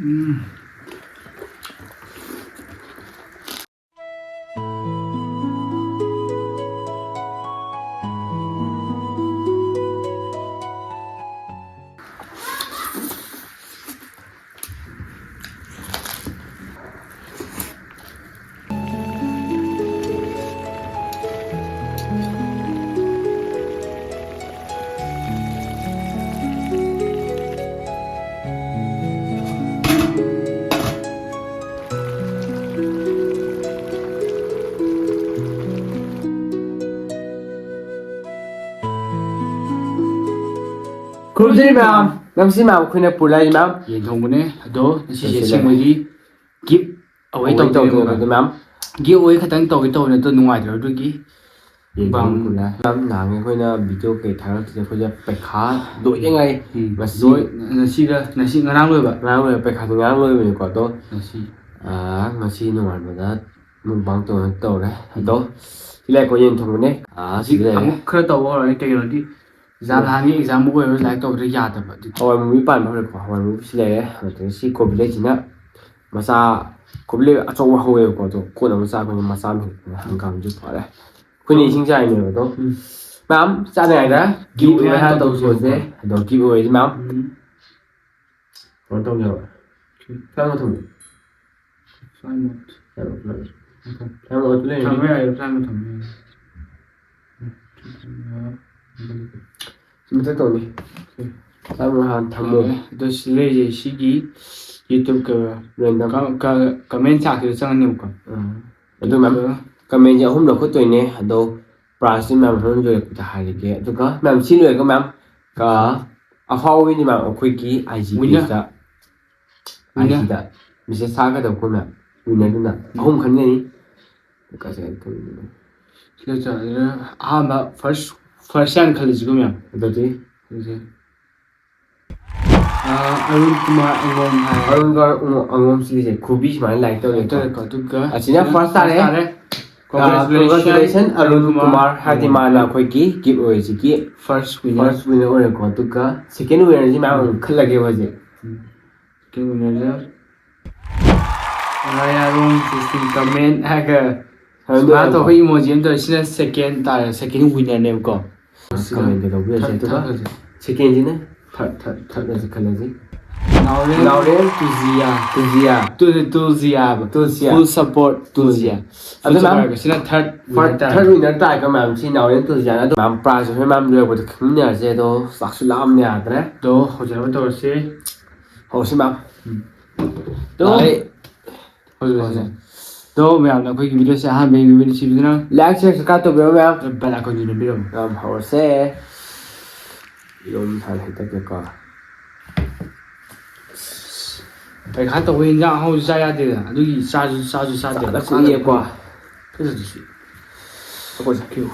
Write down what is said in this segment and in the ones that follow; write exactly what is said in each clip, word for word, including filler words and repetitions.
ꯎꯝ꯫ ꯈꯨꯔꯨꯝꯖꯔꯤ ꯃꯌꯥꯝ꯫ ꯃꯌꯥꯝ, ꯁꯤ ꯃꯌꯥꯝ ꯑꯩꯈꯣꯏꯅ ꯄꯨꯔ ꯂꯥꯛꯏ ꯃꯌꯥꯝ꯫ ꯌꯦꯟ ꯊꯣꯡꯕꯅꯦ꯫ ꯑꯗꯣ ꯉꯁꯤꯁꯦ ꯂꯣꯏꯁꯤꯜꯂꯦ꯫ ꯑꯁꯦꯡꯕꯗꯤ ꯒꯤꯐ ꯑꯋꯦ ꯑꯋꯦ ꯇꯧꯗꯣꯏꯅꯦꯕ ꯇꯧꯗꯣꯏꯅꯦꯕ ꯑꯗꯣ ꯃꯌꯥꯝ꯫ ꯒꯤꯐ ꯑꯋꯦ ꯈꯛꯇꯪ ꯇꯧꯒꯦ ꯇꯧꯕꯅꯦ, ꯑꯗꯣ ꯅꯨꯡꯉꯥꯏꯇ꯭ꯔꯕ ꯑꯗꯨꯒꯤ ꯌꯦꯟ ꯕꯥꯝ꯫ ꯊꯣꯡꯕ ꯄꯨꯔ ꯂꯥꯛꯑꯦ꯫ ꯃꯌꯥꯝ, ꯅꯍꯥꯟꯒꯩ ꯑꯩꯈꯣꯏꯅ ꯚꯤꯗꯤꯑꯣ ꯀꯩ ꯊꯥꯒꯠꯂꯛꯇ꯭ꯔꯤꯁꯦ ꯑꯩꯈꯣꯏꯁꯦ ꯄꯩꯈꯥ ꯂꯣꯏꯗ ꯉꯥꯏꯔꯤ꯫ ꯎꯝ꯫ ꯉꯁꯤ ꯂꯣꯏ-, ꯉꯁꯤꯒ, ꯉꯁꯤ, ꯉꯔꯥꯡ ꯂꯣꯏꯕ꯫ ꯉꯔꯥꯡ ꯂꯣꯏꯕ, ꯄꯩꯈꯥꯗꯣ ꯉꯔꯥꯡ ꯂꯣꯏꯕꯅꯤꯀꯣ꯫ ꯑꯗꯣ, ꯉꯁꯤ꯫ ꯑꯥ, ꯉꯁꯤ ꯅꯣꯡꯉꯥꯟꯕꯗ ꯃꯨꯛꯕꯥꯡ ꯇꯧꯔ ꯇꯧꯔꯦ꯫ ꯑꯗꯣ, ꯁꯤ ꯂꯩꯔꯦꯀꯣ, ꯌꯦꯟ ꯊꯣꯡꯕꯅꯦ꯫ ꯑꯥ, ꯍꯧꯖꯤꯛ ꯁꯤꯗ ꯂꯩꯔꯦ꯫ ꯑꯃꯨꯛ ꯈꯔ ꯇꯧꯕ ꯍꯧꯔꯅꯤ꯫ ꯀꯩꯒꯤꯅꯣꯗꯤ ꯖꯥ ꯎꯝ꯫ ꯅꯍꯥꯟꯒꯤ ꯑꯦꯛꯖꯥꯝ ꯑꯃꯨꯛ ꯑꯣꯏꯔꯒ ꯂꯥꯏꯔꯤꯛ ꯇꯧꯕꯗ ꯌꯥꯗꯕ ꯑꯗꯨꯒꯤ꯫ ꯍꯋꯥꯏ ꯃꯨꯕꯤ ꯄꯥꯟꯕ ꯍꯧꯔꯦꯀꯣ꯫ ꯍꯋꯥꯏ ꯃꯨꯕꯤꯁꯤ ꯂꯩꯔꯦ꯫ ꯑꯗꯒꯤ ꯁꯤ ꯀꯣꯕꯤ ꯂꯩꯁꯤꯅ ꯃꯆꯥ, ꯀꯣꯕꯤ ꯂꯩ ꯑꯆꯧꯕ ꯍꯧꯋꯦꯕꯀꯣ꯫ ꯑꯗꯣ ꯀꯣꯟꯅ ꯃꯆꯥ ꯑꯩꯈꯣꯏꯅ ꯃꯆꯥ ꯑꯃ ꯍꯦꯛꯄꯅꯦ꯫ ꯍꯪꯒꯥꯝꯁꯨ ꯐꯔꯦ꯫ ꯑꯩꯈꯣꯏꯅ ꯏꯁꯤꯡ ꯆꯥꯏꯅꯦꯕ ꯑꯗꯣ꯫ ꯎꯝ꯫ ꯃꯌꯥꯝ ꯆꯥꯅꯉꯥꯏꯗ ꯒꯤꯐ ꯒꯤꯐ ꯑꯣꯏ ꯍꯥꯟꯅ ꯍꯥꯟꯅ ꯇꯧꯊꯣꯛꯑꯁꯦ꯫ ꯇꯧꯊꯣꯛꯑꯁꯦ꯫ ꯑꯗꯣ ꯒꯤꯐ ꯑꯣꯏꯁꯤ ꯃꯌꯥꯝ꯫ ꯎꯝ꯫ ꯀꯩꯅꯣ ꯇꯧꯅꯦꯕ꯫ ꯐ꯭ꯂꯥꯏꯠ ꯃꯣꯠ ꯊꯝꯃꯨ꯫ ꯐ꯭ꯂꯥꯏꯠ ꯃꯣꯠ꯫ ꯐ꯭ꯂꯥꯏꯠ ꯃꯣꯠ꯫ ꯐ꯭ꯂꯥꯏꯠ ꯃꯣꯠ ꯂꯩꯔꯗꯤ ꯊꯝꯕ ꯌꯥꯏꯌꯦ, ꯐ꯭ꯂꯥꯏꯠ ꯃꯣꯠ ꯊꯝꯕ ꯌꯥꯏꯌꯦ꯫ ꯁꯤ ꯃꯊꯛ ꯇꯧꯅꯤ꯫ ꯐ꯭ꯂꯥꯏꯠ ꯃꯣꯠ ꯍꯥꯟꯅ ꯊꯝꯃꯣ꯫ ꯑꯗꯣ ꯁꯤ ꯂꯩꯔꯤꯁꯦ ꯁꯤꯒꯤ YouTube ꯀ-, ꯔꯦꯟꯗꯝ꯫ ꯀ-, ꯀ-, ꯀꯃꯦꯟ ꯁꯥꯛꯁꯤꯗ ꯆꯪꯉꯅꯦꯕꯀꯣ꯫ ꯑꯥ꯫ ꯑꯗꯨ ꯃꯌꯥꯝ ꯑꯗꯨꯒ ꯀꯃꯦꯟꯁꯦ ꯑꯍꯨꯝ ꯂꯧꯈꯠꯇꯣꯏꯅꯦ꯫ ꯑꯗꯣ ꯄ꯭ꯔꯥꯏꯖꯁꯤ ꯃꯌꯥꯝ ꯍꯣꯔꯦꯟ ꯂꯣꯏꯔꯛꯄꯗ ꯍꯥꯏꯔꯒꯦ꯫ ꯑꯗꯨꯒ ꯃꯌꯥꯝ ꯁꯤ ꯂꯣꯏꯔꯒ ꯃꯌꯥꯝ ꯀ-, ꯑꯐꯥꯎꯕ ꯃꯤꯗꯤ ꯃꯌꯥꯝ ꯑꯩꯈꯣꯏꯒꯤ IG ꯋꯤꯟꯅꯔ꯫ Page ꯇ ꯋꯤꯟꯅꯔ꯫ IG ꯗ ꯃꯦꯁꯦꯖ ꯊꯥꯒꯗꯕ ꯑꯩꯈꯣꯏ ꯃꯌꯥꯝ꯫ ꯋꯤꯟꯅꯔꯗꯨꯅ ꯎꯝ꯫ ꯑꯍꯨꯝ ꯈꯟꯒꯅꯤ꯫ ꯀꯥꯏ ꯆꯠꯂꯦ ꯈꯪꯗꯦ꯫ ꯁꯤꯗ ꯆꯠꯂꯒ ꯑꯍꯥꯟꯕ ꯐꯥꯔꯁ, ꯐꯥꯔꯁ ꯍꯥꯟꯅ ꯈꯜꯂꯁꯤꯀꯣ ꯃꯌꯥꯝ꯫ ꯑꯗꯨꯗꯤ? ꯑꯗꯨꯗꯤ, ꯑꯥ, ꯑꯔꯨꯟ ꯀꯨꯃꯥꯔ ꯑꯉꯣꯝ ꯍꯥꯏ꯫ ꯑꯔꯨꯟ ꯀꯨꯃꯥꯔ ꯑꯉꯣꯝ, ꯑꯉꯣꯝ ꯁꯤꯒꯤꯁꯦ ꯈꯨꯕꯤ ꯁꯨꯃꯥꯏꯅ ꯂꯥꯏꯛ ꯇꯧꯔꯦꯀꯣ꯫ ꯇꯧꯔꯦꯀꯣ, ꯑꯗꯨꯒ ꯑꯁꯤꯅ ꯁꯤꯅ ꯐꯥꯔꯁ ꯇꯥꯔꯦ꯫ ꯐꯥꯔꯁ ꯇꯥꯔꯦ꯫ ꯑꯥ, congratulations, congratulations, ꯑꯔꯨꯟ ꯑꯔꯨꯟ ꯀꯨꯃꯥꯔ ꯀꯨꯃꯥꯔ, ꯍꯥꯏꯗꯤ ꯑꯉꯣꯝ꯫ ꯃꯥꯅ ꯑꯩꯈꯣꯏꯒꯤ ꯒꯤꯐ ꯑꯣꯏꯁꯤꯒꯤ ꯐꯥꯔꯁ ꯋꯤꯟꯅꯔ꯫ ꯐꯥꯔꯁ ꯋꯤꯟꯅꯔ ꯑꯣꯏꯔꯦꯀꯣ꯫ ꯑꯗꯨꯒ ꯁꯦꯀꯦꯟ ꯋꯤꯟꯅꯔꯁꯤ ꯃꯌꯥꯝ ꯎꯝ꯫ ꯑꯃꯨꯛ ꯈꯜꯂꯒꯦꯕ ꯍꯧꯖꯤꯛ꯫ ꯎꯝ꯫ Second winner ꯁꯦ ꯃꯉꯥꯌꯥꯔꯣꯡ ꯖꯦꯁꯃꯤꯟ ꯀꯃꯦꯟ ꯍꯥꯏꯔꯒ ꯁꯨꯃꯥꯏꯅ ꯇꯧꯕ emoji ꯑꯃ ꯇꯧꯔꯦ꯫ ꯁꯤꯅ second ꯇꯥꯔꯦ, second winner ꯅꯦꯕꯀꯣ꯫ Comment ꯇ ꯂꯧꯕꯤꯔꯁꯦ꯫ Third, ꯑꯗꯨꯒ third ꯁꯦ꯫ Second ꯁꯤꯅ third, third, third ꯅꯁꯨ ꯈꯜꯂꯁꯤ꯫ ꯅꯥꯎꯔꯦꯝ ꯅꯥꯎꯔꯦꯝ ꯇꯨꯖꯤꯌꯥ꯫ ꯇꯨꯖꯤꯌꯥ꯫ ꯇꯨ-, ꯇꯨꯜꯖꯤꯌꯥ ꯍꯥꯏꯕ꯫ ꯇꯨꯜꯖꯤꯌꯥ꯫ Full support ꯇꯨꯜꯖꯤꯌꯥ꯫ Full ꯑꯗꯨ ꯃꯌꯥꯝ support ꯍꯥꯏꯕꯁꯤꯅ third winner ꯇꯥꯔꯦ꯫ Third winner ꯇꯥꯔꯦꯀꯣ ꯃꯌꯥꯝ꯫ ꯁꯤ ꯅꯥꯎꯔꯦꯝ ꯇꯨꯜꯖꯤꯌꯥ꯫ ꯑꯗꯣ ꯃꯌꯥꯝ prize ꯍꯣꯔꯦꯟ ꯃꯌꯥꯝ ꯂꯣꯏꯔꯛꯄꯗ ꯈꯪꯃꯤꯟꯅꯔꯁꯦ꯫ ꯑꯗꯣ ꯆꯥꯛꯁꯨ ꯂꯥꯝꯕꯅ ꯌꯥꯗ꯭ꯔꯦ꯫ ꯑꯗꯣ ꯍꯧꯖꯤꯛ ꯑꯃ ꯇꯧꯔꯁꯤ꯫ ꯍꯧꯔꯁꯤ ꯃꯌꯥꯝ꯫ ꯎꯝ꯫ ꯑꯗꯣ ꯍꯧꯖꯤꯛ ꯍꯧꯖꯤꯛ꯫ ꯑꯗꯣ ꯃꯌꯥꯝꯅ ꯑꯩꯈꯣꯏꯒꯤ video ꯁꯦ ꯑꯍꯥꯟꯕ ꯌꯦꯡꯕꯤꯕꯅꯤ ꯁꯤꯕꯤꯗꯨꯅ꯫ Like, share, subscribe ꯇꯧꯕꯤꯔꯣ ꯃꯌꯥꯝ꯫ Bell icon ꯁꯨ ꯅꯝꯕꯤꯔꯝꯃꯨ꯫ ꯃꯌꯥꯝ ꯍꯧꯔꯁꯦ꯫ ꯌꯦꯔꯨꯝ ꯍꯥꯟꯅ ꯍꯦꯛꯇꯠꯀꯦꯀꯣ꯫ ꯄꯩꯈꯥ ꯇꯧꯕ ꯌꯦꯟꯖꯥꯡ ꯑꯍꯥꯎꯕ ꯆꯥ ꯌꯥꯗꯦꯗꯅ, ꯑꯗꯨꯒꯤ ꯆꯥꯁꯨ, ꯆꯥꯁꯨ ꯆꯥꯗꯦ꯫ ꯆꯥꯗ ꯀꯨꯏꯔꯦꯀꯣ꯫ ꯐꯖꯅꯁꯨ꯫ ꯑꯩꯈꯣꯏ ꯆꯠꯈꯤꯕ꯫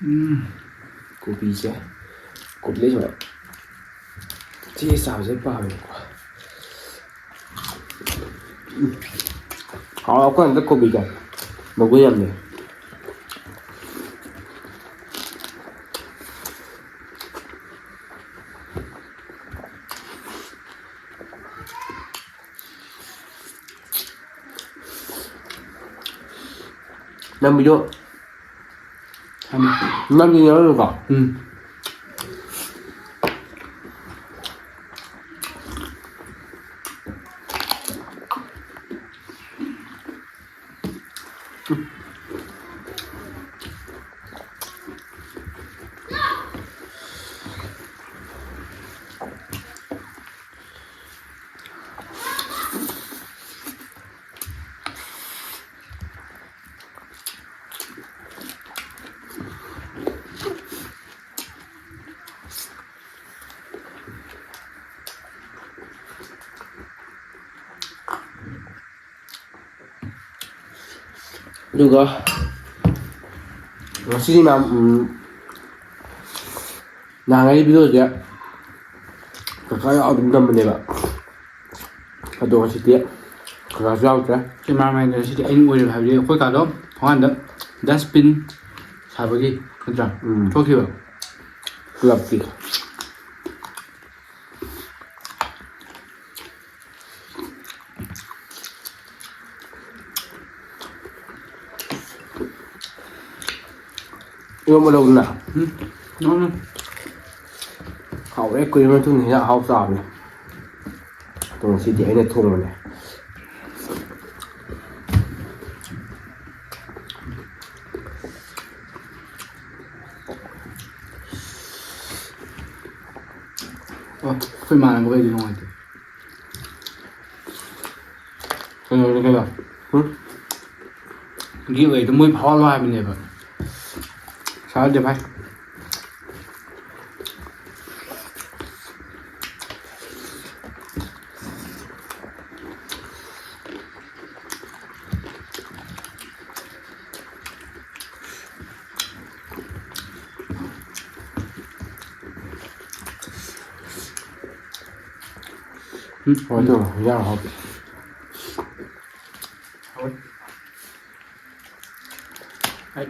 ꯎꯝ꯫ ꯀꯣꯕꯤꯁꯦ, ꯀꯣꯕꯤ ꯂꯩꯁꯦ ꯆꯦ ꯆꯥꯕꯁꯦ ꯄꯥꯝꯃꯦꯕꯀꯣ꯫ ꯎꯝ꯫ ꯍꯥꯎ, ꯑꯩꯈꯣꯏ ꯍꯟꯗꯛ ꯀꯣꯕꯤꯁꯦ ꯃꯒꯨꯟ ꯌꯥꯝ ꯂꯩ꯫ ꯅꯝꯕꯤꯗꯣ ꯊꯝꯃꯦ꯫ ꯅꯝꯕꯤ ꯌꯥꯎꯔꯝꯃꯤꯀꯣ? ꯎꯝ꯫ ꯑꯗꯨꯒ ꯉꯁꯤꯗꯤ ꯃꯌꯥꯝ, ꯎꯝ, ꯅꯍꯥꯟꯉꯩ video ꯁꯦ ꯀꯀꯥ ꯌꯥꯎꯗꯅ ꯅꯝꯕꯅꯦꯕ꯫ ꯑꯗꯣ ꯉꯁꯤꯗꯤ ꯀꯀꯥꯁꯨ ꯌꯥꯎꯗ꯭ꯔꯦ꯫ ꯀꯦꯃꯦꯔꯥꯃꯦꯟꯗ ꯁꯤꯗꯤ ꯑꯩꯅ ꯑꯣꯏꯔꯦ ꯍꯥꯏꯕꯗꯤ ꯑꯩꯈꯣꯏ ꯀꯥꯗꯣ ꯊꯣꯡꯒꯥꯟꯗ ꯗꯁꯕꯤꯟ ꯁꯥꯕꯒꯤ ꯅꯠꯇ꯭ꯔꯥ? ꯎꯝ꯫ ꯊꯣꯛꯈꯤꯕ꯫ ꯀ꯭ꯂꯕꯀꯤ꯫ ꯏꯔꯣꯝꯕ ꯂꯧꯗꯅ꯫ ꯎꯝ꯫ ꯂꯧꯅꯤ꯫ ꯍꯥꯎꯔꯦ, ꯀꯨꯏꯔꯕ ꯃꯇꯨꯡꯗ ꯍꯤꯟꯖꯥꯡ ꯑꯍꯥꯎ ꯆꯥꯕꯅꯦ꯫ ꯑꯗꯣ ꯉꯁꯤꯗꯤ ꯑꯩꯅ ꯊꯣꯡꯕꯅꯦ꯫ ꯑꯣ, ꯑꯩꯈꯣꯏ ꯏꯃꯥꯟꯅꯕꯈꯩꯗꯤ ꯅꯨꯡꯉꯥꯏꯇꯦ꯫ ꯀꯩꯅꯣꯅꯦ ꯀꯩꯅꯣ? ꯍꯨꯝ? Giveaway ꯗꯣ ꯃꯣꯏ ꯐꯥꯎꯍꯜꯂꯣ ꯍꯥꯏꯕꯅꯦꯕ꯫ ꯄꯩꯁꯥ ꯂꯩꯇꯦ ꯚꯥꯏ꯫ ꯎꯝ, ꯀꯃꯥꯏꯅ ꯇꯧꯕꯅꯣ? ꯍꯤꯟꯖꯥꯡ ꯍꯥꯎꯇꯦ꯫ ꯍꯥꯎꯋꯦ꯫ ꯑꯩ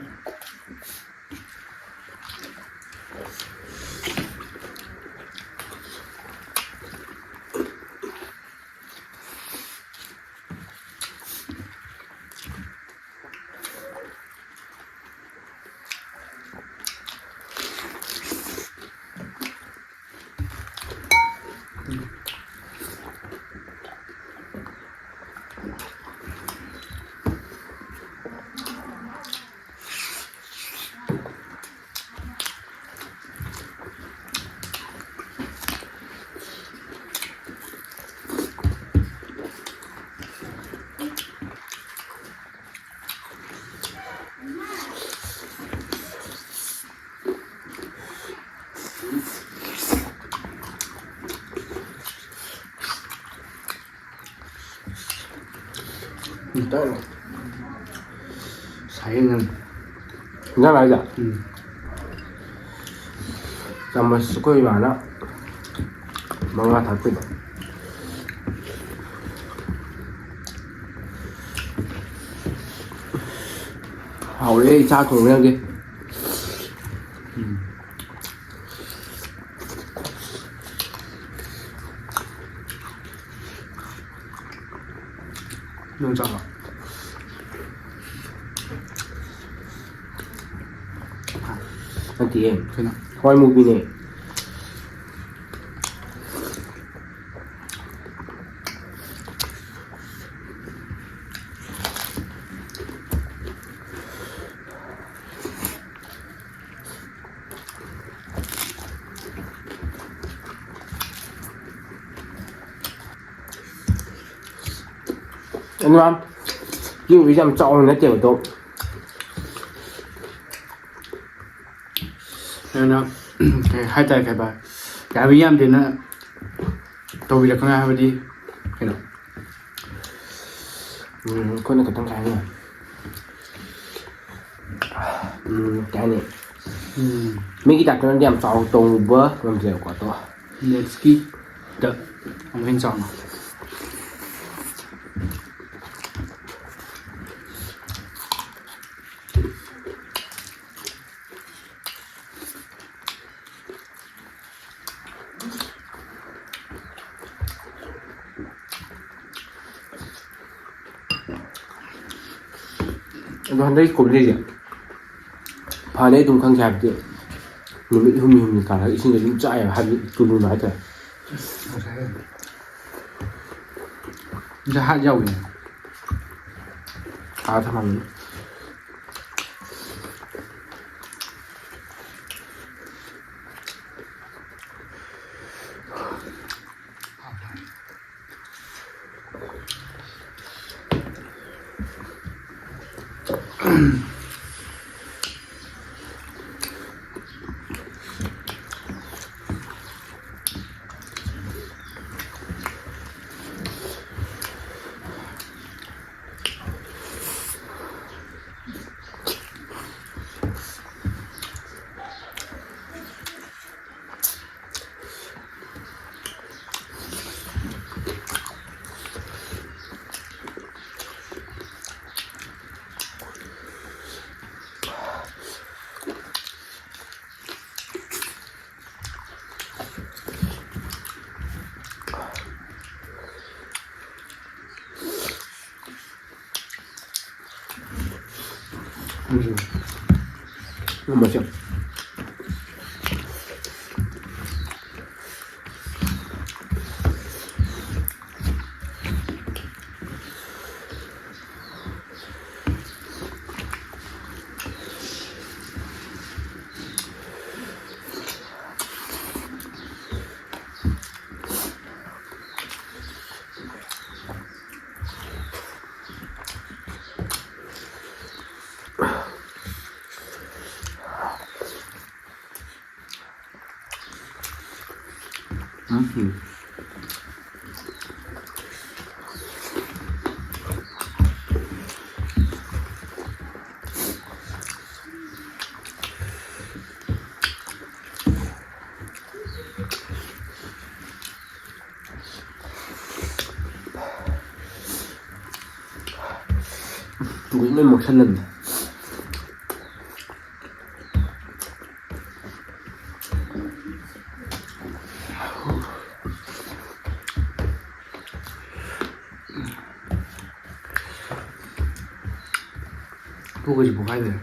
ꯎꯝ, ꯇꯧꯔꯣ꯫ ꯁꯥꯏꯌꯦ ꯅꯪ꯫ ꯏꯟꯖꯥꯡ ꯍꯥꯏꯗ? ꯎꯝ꯫ ꯆꯥꯃꯁ ꯑꯩꯈꯣꯏ ꯏꯃꯥꯅ ꯃꯉꯥ ꯊꯥꯛꯄꯤꯕ꯫ ꯍꯥꯎꯔꯦ, ꯑꯩ ꯆꯥ ꯊꯣꯡꯕ ꯌꯥꯒꯦ꯫ ꯎꯝ꯫ ꯅꯪ ꯆꯥꯕ? ꯅꯠꯇꯤꯌꯦ꯫ ꯀꯩꯅꯣ? ꯍꯋꯥꯏ ꯃꯨꯕꯤꯅꯦ꯫ ꯑꯗꯨꯅ ꯌꯨꯝꯒꯤꯁꯦ ꯌꯥꯝ ꯆꯥꯎꯅ ꯅꯠꯇꯦꯕ ꯑꯗꯣ꯫ ꯑꯗꯨꯅ ꯀꯩ ꯍꯥꯏꯇꯥꯔꯦ, ꯀꯩ ꯍꯥꯏꯕ, ꯌꯥꯝꯃꯤ ꯌꯥꯝꯗꯦꯅ ꯇꯧꯕꯤꯔꯛꯀꯅꯨ ꯍꯥꯏꯕꯗꯤ ꯀꯩꯅꯣ? ꯎꯝ, ꯑꯩꯈꯣꯏꯅ ꯈꯤꯇꯪ ꯀꯩ ꯍꯥꯏꯅꯤ? ꯎꯝ, ꯀꯩ ꯍꯥꯏꯅꯤ? ꯎꯝ꯫ ꯃꯤꯒꯤ ꯇꯥꯏꯞꯇꯅꯗꯤ ꯌꯥꯝ ꯆꯥꯎꯅ ꯇꯧꯕ ꯉꯝꯗ꯭ꯔꯦꯕꯀꯣ, ꯑꯗꯣ ꯅꯦꯛꯁꯀꯤꯗ ꯑꯃꯨꯛ ꯍꯦꯟꯅ ꯆꯥꯎꯅ꯫ ꯑꯗꯣ ꯍꯟꯗꯛꯀꯤ ꯀꯣꯝꯂꯤꯁꯦ ꯐꯅꯤ ꯑꯗꯨꯝ ꯈꯪꯁꯦ ꯍꯥꯏꯕꯗꯤ ꯅꯨꯃꯤꯠ ꯍꯨꯝꯅꯤ ꯍꯨꯝꯅꯤ ꯀꯥꯜꯂꯒ ꯏꯁꯤꯡꯗ ꯑꯗꯨꯝ ꯆꯥꯏꯑꯕ, ꯍꯥꯏꯕꯗꯤ ꯇꯨꯂꯨꯅ ꯍꯥꯏꯇꯥꯔꯦ꯫ ꯉꯁꯥꯏ ꯍꯥꯠ ꯌꯥꯎꯋꯤꯅꯦ꯫ ꯑꯥ, ꯊꯝꯃꯝꯃꯤꯅꯤ꯫ ꯎꯝ꯫ ꯉꯝꯃꯣꯏꯁꯦ꯫ ꯎꯝ꯫ ꯂꯣꯏ ꯃꯣꯠꯁꯜꯂꯝꯃꯦ꯫ ꯄꯨꯛꯀꯁꯦ ꯄꯣꯛꯈꯥꯏꯗꯣꯔꯦ꯫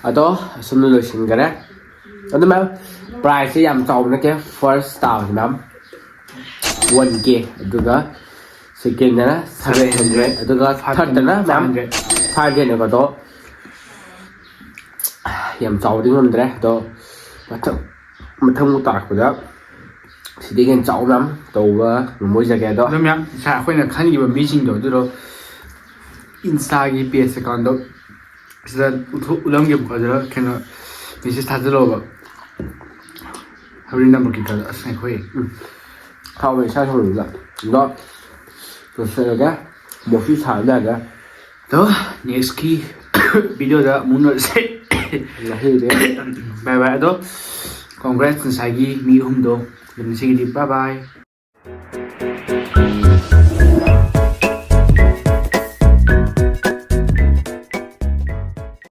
ꯑꯗꯣ ꯑꯁꯨꯝꯅ ꯂꯣꯏꯁꯤꯟꯈꯔꯦ꯫ ꯑꯗꯨ ꯃꯌꯥꯝ, price ꯁꯦ ꯌꯥꯝ ꯆꯥꯎꯕ ꯅꯠꯇꯦ꯫ First ꯇꯥꯕꯁꯦ ꯃꯌꯥꯝ one K, ꯑꯗꯨꯒ second ꯅ seven hundred, ꯑꯗꯨꯒ third ꯅ ꯃꯌꯥꯝ five hundred ꯅꯦꯕ꯫ ꯑꯗꯣ ꯌꯥꯝ ꯆꯥꯎꯕꯗꯤ ꯉꯝꯗ꯭ꯔꯦ꯫ ꯑꯗꯣ ꯃꯊꯪ, ꯃꯊꯪ ꯇꯥꯔꯛꯄꯗ ꯁꯤꯗꯒꯤ ꯍꯦꯟꯅ ꯆꯥꯎꯕ ꯃꯌꯥꯝ ꯇꯧꯕ ꯉꯝꯃꯣꯏꯖꯒꯦ꯫ ꯑꯗꯣ ꯑꯗꯣ ꯃꯌꯥꯝ, ꯉꯁꯥꯏ ꯑꯩꯈꯣꯏꯅ ꯈꯟꯈꯤꯕ ꯃꯤꯁꯤꯡꯗꯣ ꯑꯗꯨꯗꯣ Insta ꯒꯤ page account ꯗꯣ ꯁꯤꯗ ꯎꯠꯊꯣꯛ-, ꯎꯠꯂꯝꯒꯦꯕꯀꯣ꯫ ꯑꯗꯨꯗ ꯀꯩꯅꯣ, message ꯊꯥꯖꯤꯜꯂꯛꯑꯣꯕ꯫ ꯍꯣꯔꯦꯟ number ꯀꯩꯀꯥꯗꯣ ꯑꯁ ꯉꯥꯏꯈꯣꯍꯦ꯫ ꯎꯝ꯫ ꯍꯥꯎꯋꯦ ꯏꯁꯥ ꯊꯣꯡꯕꯗ꯫ ꯑꯗꯣ ꯂꯣꯏꯁꯤꯜꯂꯒꯦ꯫ ꯃꯣꯔꯐꯤ ꯁꯥꯕ ꯌꯥꯗ꯭ꯔꯦ꯫ ꯑꯗꯣ next ꯀꯤ video ꯗ ꯑꯃꯨꯛ ꯎꯅꯔꯁꯦ꯫ ꯉꯁꯤꯒꯤꯗꯤ bye bye꯫ ꯑꯗꯣ congrats ꯉꯁꯥꯏꯒꯤ ꯃꯤ ꯑꯍꯨꯝꯗꯣ꯫ ꯑꯗꯨ ꯉꯁꯤꯒꯤꯗꯤ bye bye꯫